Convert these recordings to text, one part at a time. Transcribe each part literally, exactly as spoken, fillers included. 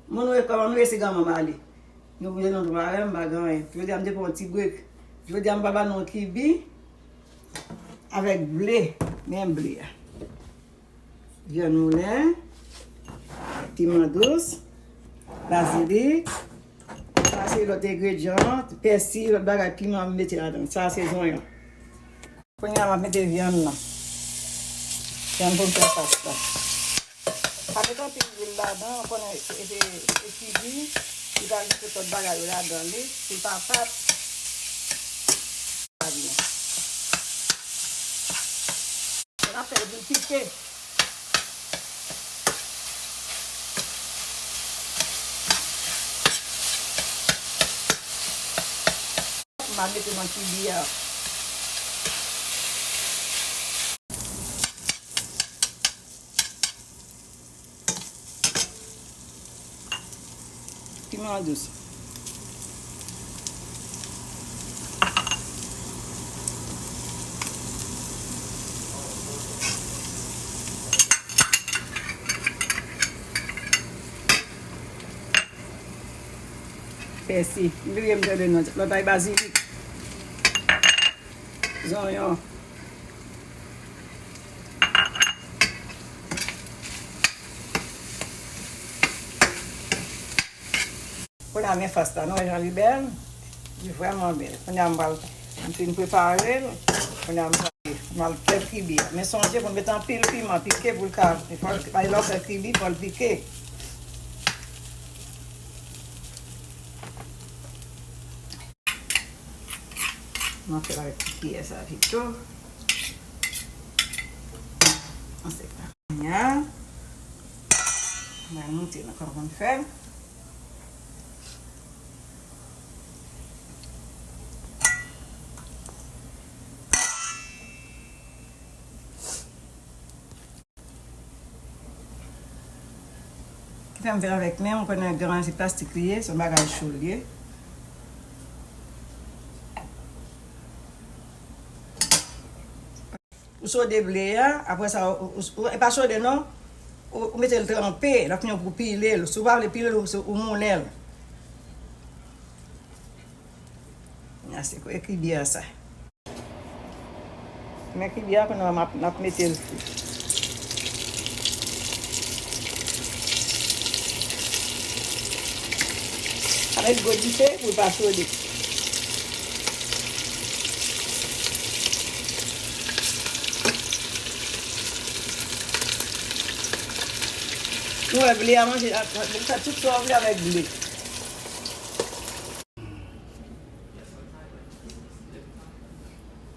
Moun, nou e kòman nou ye, se granmanm ale. Nou bouje nou tou parèy, m pa gen anyen. Jodi a m te pran yon ti brek. Jodi a m pa ba nou kibi avèk ble. Men ble a. Vyann moulen, piman dous, bazilik. Sa se lòt engredyan an, pèsi, lòt bagay, piman, m mete ladan. Sa se zonyon. Kounye a, m ap mete vyann nan. Vyann pou m fè pasta. Pa mete anpil lwil ladan, ou konnen e, e, e, e kibi, li pral mete tout bagay yo ladan li, li pa pat. Sa byen. N ap fè l vin pike. M a mete nan kibi a. Piman dous. Pèsi. M bliye m tande non. Lòt la e bazilik. Zonyon. Kounye a men fas la, nou wè jan li bèl? Li vrèman bèl. Kounye a m pral, m fin prepare l. Kounye a m pral, m pral fè kibi a. Men sonje pou n met anpil piman pike pou l ka, fò l, lè w fè kibi, fò l pike. Mwen fè l avèk ti kiyè sa pito. An se pa. Nya. Mwen monte nan kòman fè l. Ki fè m fè l avèk men, ou konnen gran se plastik li ye, se yon bagay cho li ye. Ou sode ble a, apre sa, ou, ou, ou, e pa sode non, ou, ou mete l tranpe, lè w fini ou pile l. Si w pa vle pile l, ou, ou moulen l. Ase, e kibi a sa. Men kibi a kounye a m ap, m ap mete l fri. Pa met gwo dife pou l pa sode. Nou wè ble a manje, ap, ap fè tout sa w vle avèk ble.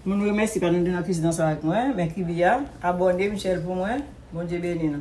Moun, remèsi pa nou de nan kizin ansanm avèk mwen, men kibi a, abòne Michel pou mwen, Bondye beni nou.